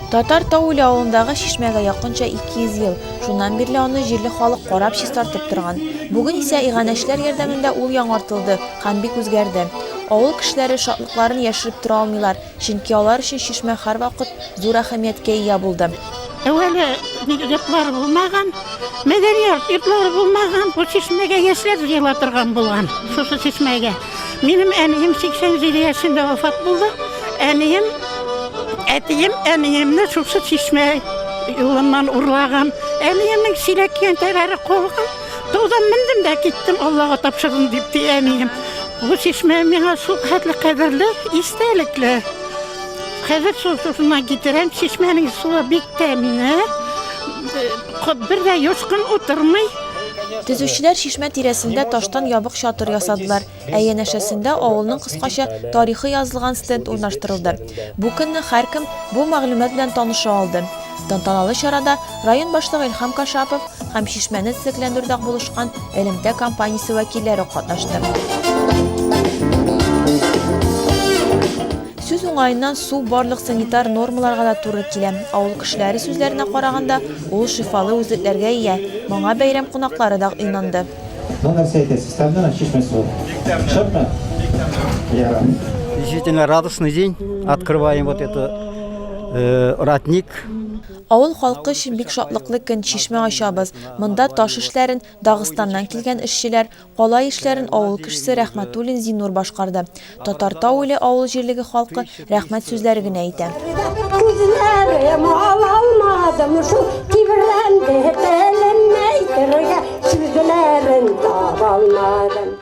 Татар Тауиле авылындагы чишмәгә якынча 200 ел. Шуннан бирле аны җирле халык карап, чистартып торган. Бүген исә иганәчеләр ярдәмендә ул яңартылды һәм бик үзгәрде. Авыл кешеләре шатлыкларын яшереп тора алмыйлар, чөнки алар өчен чишмә һәрвакыт зур әһәмияткә ия булды. Әүвәле йортлар булмаган, мәдәният йортлары булмаган, бу чишмәгә яшьләр җыела торган булган, шушы чишмәгә. Минем әнием 87 яшендә вафат булды. Әнием, әтием әниемне шушы чишмә юлыннан урлаган. Әниемнең чиләк көянтәләре калган. Таудан мендем дә киттем, Аллага тапшырдым дип ди әнием. Бу чишмә миңа шул хәтле кадерле, истәлекле. Хәзер су шушыннан китерәм. Чишмәнең суы бик тәмле. Бер дә юшкын утырмый. Төзүчеләр чишмә тирәсендә таштан ябык чатыр ясадылар, ә янәшәсендә авылның кыскача тарихы язылган стенд урнаштырылды. Бу көнне һәркем бу мәгълүмат белән таныша алды. Тантаналы чарада район башлыгы Илһам Кашапов һәм чишмәне төзекләндерүдә булышкан элемтә компаниясе вәкилләре катнашты. Сүз уңаеннан, су барлык санитар нормаларга да туры килә. Авыл кешеләре сүзләренә караганда, ул шифалы үзлекләргә ия. Моңа бәйрәм кунаклары да инанды. Ну, нәрсә әйтәсез, тәмлеме чишмә суы? Бик тәмле. Шәпме? Бик тәмле. Ярар. Действительно радостный день. Открываем вот это э, родник. Авыл халкы өчен бик шатлыклы көн, чишмә ачабыз. Монда таш эшләрен Дагыстаннан килгән эшчеләр, Калай эшләрен авыл кешесе Рәхмәтуллин Зиннур башкарды. Татар Тау Иле авыл җирлеге халкы рәхмәт сүзләре генә әйтә. Күзләрем алалмадым шул тибрәнде телем әйтергә сүзләрен табалмадым.